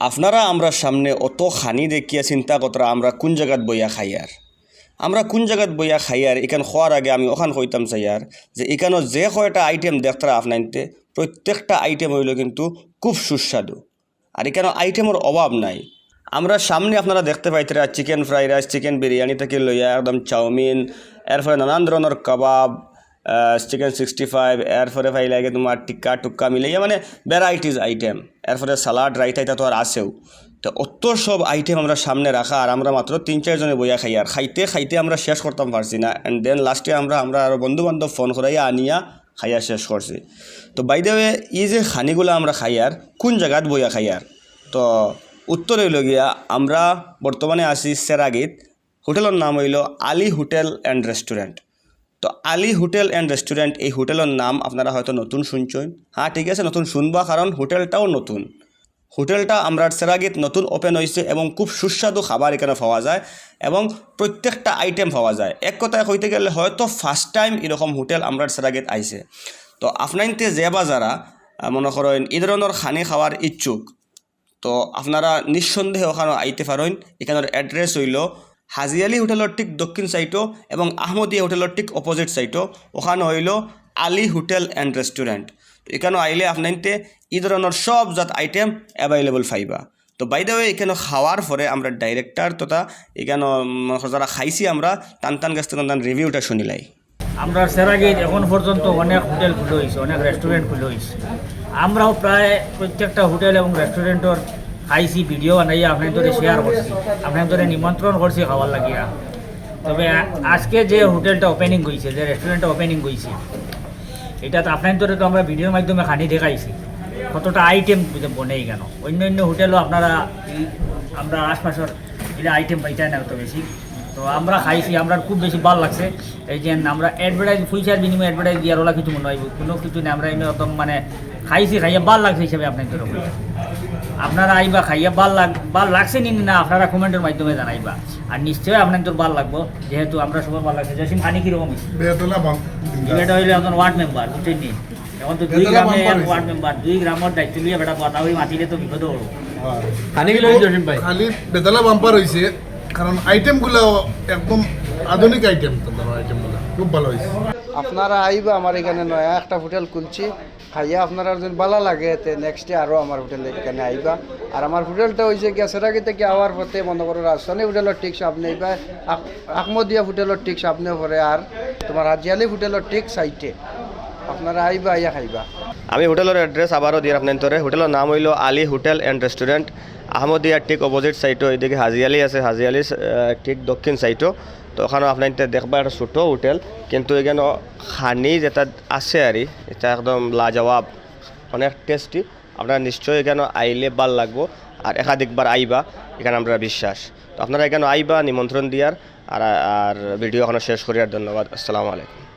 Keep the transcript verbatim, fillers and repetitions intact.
আপনারা আমরার সামনে অত খানি দেখিয়া চিন্তা করতরা আমরা কুন জাগাত বইয়া খাইয়ার। আমরা কুন জাগাত বইয়া খাইয়ার, ইখান কওয়ার আগে আমি অখান কইতাম চাইয়ার যে ইখানো যে কয়টা আইটেম দেখতরা আপনাইন্তে, প্রত্যেকটা আইটেম অইলো কিন্তু খুব সুস্বাদু। আর ইখানো আইটেমর অভাব নাই। আমরার সামনে আপনারা দেখতে পাইতরা chicken fried rice, chicken biryani থাকি লইয়া একদম চাউমিন, এরপরে নানান ধরনর কাবাব, আহ, chicken sixty five, এরপরে পাইলাইগে তুমার টিক্কা টুক্কা মিলাইয়া, মানে, varieties আইটেম। এরপরে সালাড, রায়তা, ইতা তো আর আছেউ। তো অত সব আইটেম আমরার সামনে রাখা, আর আমরা মাত্র তিন চাইর জনে বইয়া খাইয়ার। খাইতে খাইতে আমরা শেষ করতাম পারছি না। And then লাস্টে আমরা, আমরা আরো বন্ধু বান্ধব ফোন করাইয়া আনিয়া খাইয়া শেষ করছি। তো by the way, ই যে খানিগুলা আমরা খাইয়ার, কুন জাগাত বইয়া খাইয়ার? তো উত্তর অইলো গিয়া, আমরা বর্তমানে আছি চেরাগিত, হোটেলর নাম অইলো আলী হোটেল and রেস্টুরেন্ট। তো আলী হোটেল and রেস্টুরেন্ট, এই হোটেলর নাম আপনারা হয়তো নতুন শুনছইন। হ্যাঁ, ঠিক আছে, নতুন শুনবা, কারণ হোটেলটাও নতুন। হোটেলটা আমরার চেরাগিত নতুন ওপেন অইছে এবং খুব সুস্বাদু খাবার ইখানো পাওয়া যায় এবং প্রত্যেকটা আইটেম পাওয়া যায়। এক কথায় কইতে গেলে হয়তো ফার্স্ট টাইম ইরকম হোটেল আমরার চেরাগিত আইছে। তো আপনাইন্তে যে বা যারা, আহ, মনো করইন ই ধরনর খানি খাওয়ার ইচ্ছুক, তো আপনারা নিঃসন্দেহে অখানো আইতে পারইন। ইখানর অ্যাড্রেস অইলো হাজি আলী হোটেলর ঠিক দক্ষিণ সাইডো এবং আহমদিয়া হোটেলর ঠিক অপোজিট সাইডো। অখানো অইলো আলী হোটেল and রেস্টুরেন্ট। তো ইখানো আইলে আপনাইন্তে ই ধরনর সব জাত আইটেম অ্যাভেলেবল পাইবা। তো by the way, ইখানো খাওয়ার পরে আমরা ডাইরেক্টর তথা ইখানো, উম, যারা খাইছি আমরা, তান তান গেছ থাকি তান তান রিভিউটা শুনিলাই। আমরার চেরাগিত এখন পর্যন্ত অনেক হোটেল খুলা অইছে, অনেক রেস্টুরেন্ট খুলা অইছে। আমরাও প্রায় প্রত্যেকটা হোটেল এবং রেস্টুরেন্টর খাইছি, ভিডিও বানাইয়া আপনাইন্তরে শেয়ার করছি, আপনাইন্তরে নিমন্ত্রণ করছি খাওয়ার লাগিয়া। তবে আ-, আজকে যে হোটেলটা ওপেনিং অইছে, যে রেস্টুরেন্টটা ওপেনিং অইছে, ইটাত আপনাইন্তরে তো আমরা ভিডিওর মাধ্যমে খানি দেখাইছি, কতটা আইটেম বনে ইখানো। অন্য অন্য হোটেলও আপনারা ই-, আমরার আশপাশর ইলা আইটেম পাইতা না অত বেশি। তো আমরা খাইছি, আমরার খুব বেশি ভালা লাগছে। এই যে আমরা অ্যাডভার্টাইজ, পয়সার বিনিময়ে অ্যাডভার্টাইজ দিয়ার অলা কিছু মনো অইবো, কুনু কিছু নাই। আমরা এমনে একদম মানে খাইছি, খাইয়া ভালা লাগছে হিসাবে আপনাইন্তরে কইছি। আপনারা আইবা, খাইয়া ভালা লাগ-, ভালা লাগছে নি না আপনারা কমেন্টর মাধ্যমে জানাইবা। আর নিশ্চয় আপনাইন্তর ভালা লাগবো, যেহেতু আমরার সবার ভালা লাগছে। জসিম, খানি কিরকম অইছে? বেতলা বাম-, ইটা অইলো একজন ওয়ার্ড মেম্বার, বুঝছইন নি? এখন তো দুই বেতলা গ্রামে বাম্পার এক অইছে। ওয়ার্ড মেম্বার, দুই গ্রামর দায়িত্ব লইয়া বেটা বাতাবাতি মাতিলে তো বিপদো পড়বো। হ্যাঁ। খানি কিলা অইছে জসিম ভাই? খালি বেতলা বাম্পার অইছে, কারণ আইটেমগুলা একদম আধুনিক আইটেম, তো ধরো আইটেমগুলা খুব ভালা অইছে। আপনারা আইবা, আমার ইখানো নয়া একটা হোটেল খুলছি, খাইয়া আপনারার যদি ভালা লাগে, তে নেক্সটে আরো আমার হোটেলর ইখানো আইবা। আর আমার হোটেলটা অইছে গিয়া চেরাগি থাকি আওয়ার পথে, মনো করো, রাজধানী হোটেলর ঠিক সামনে আইবা, আহ-, আহমদিয়া হোটেলর ঠিক সামনে পড়ে, আর তুমার হাজি আলী হোটেলর ঠিক সাইডে। আপনারা আইবা, আইয়া খাইবা। আমি হোটেলর অ্যাড্রেস আবারও দিয়ার আপনাইন্তরে। হোটেলর নাম অইলো আলী হোটেল and রেস্টুরেন্ট। আহমদিয়ার ঠিক অপোজিট সাইডো, এদিকে হাজি আলী আছে, হাজি আলীর, আহ, ঠিক দক্ষিণ সাইডো। তো অখানো আপনাইন্তে দেখবা একটা ছোট হোটেল, কিন্তু ইখানো খানি যেটা আছে আর কি, ইটা একদম লাজবাব, অনেক টেস্টি। আপনারা নিশ্চয়ই ইখানো আইলে ভালা লাগবো, আর একাধিকবার আইবা, ইখানো আমরার বিশ্বাস। তো আপনারা ইখানো আইবা, নিমন্ত্রণ দিয়ার। আর, আর ভিডিও অখানো শেষ করিয়ার, ধন্যবাদ, আসসালামু আলাইকুম।